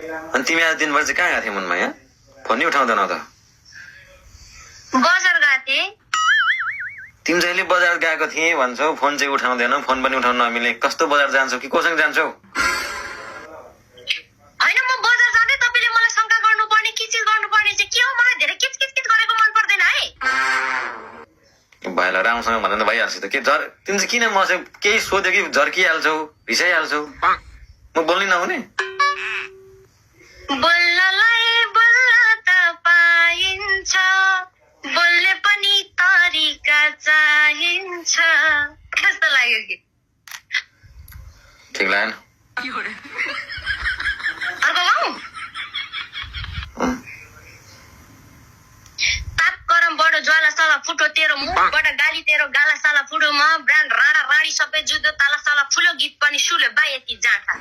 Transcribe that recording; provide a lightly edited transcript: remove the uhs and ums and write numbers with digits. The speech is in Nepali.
अनि तिमी आज दिनभर चाहिँ कहाँ गएको थियौ मनमा यहाँ फोन नै उठाउँदैनौ त बजार गएको थिएँ तिमी जहिले बजार गएको थिए भन्छौ फोन चाहिँ उठाउँदैनौ फोन पनि उठाउन नमिले कस्तो बजार जान्छौ कि कोसँग जान्छौ हैन म बजार जाँदै तपाईले मलाई शंका गर्नुपर्ने के चीज गर्नुपर्ने चाहिँ के हो मलाई धेरै किच गरेको मन पर्दैन है भाइलाई राम्रोसँग भन्दा त भइहाल्छ त के जर तिमी चाहिँ किन म चाहिँ केही सोध्यो कि झर्किहाल्छौ रिसाइहाल्छौ म बोल्नै नहुने बोल्नलाई बोल्न त पाइन्छ बोल्ने पनि तरिका चाहिन्छ कस्तो लाग्यो कि ठिक लागेन अर्को गाउँ ताप गरम बडो ज्वाला साला फुटो तेरो मुखबाट गाली तेरो गाला साला फुटो म ब्रान्ड राणा राणी सबै जुदो ताला साला फुलो गीत पनि सुल्यो बाई यति जाँटा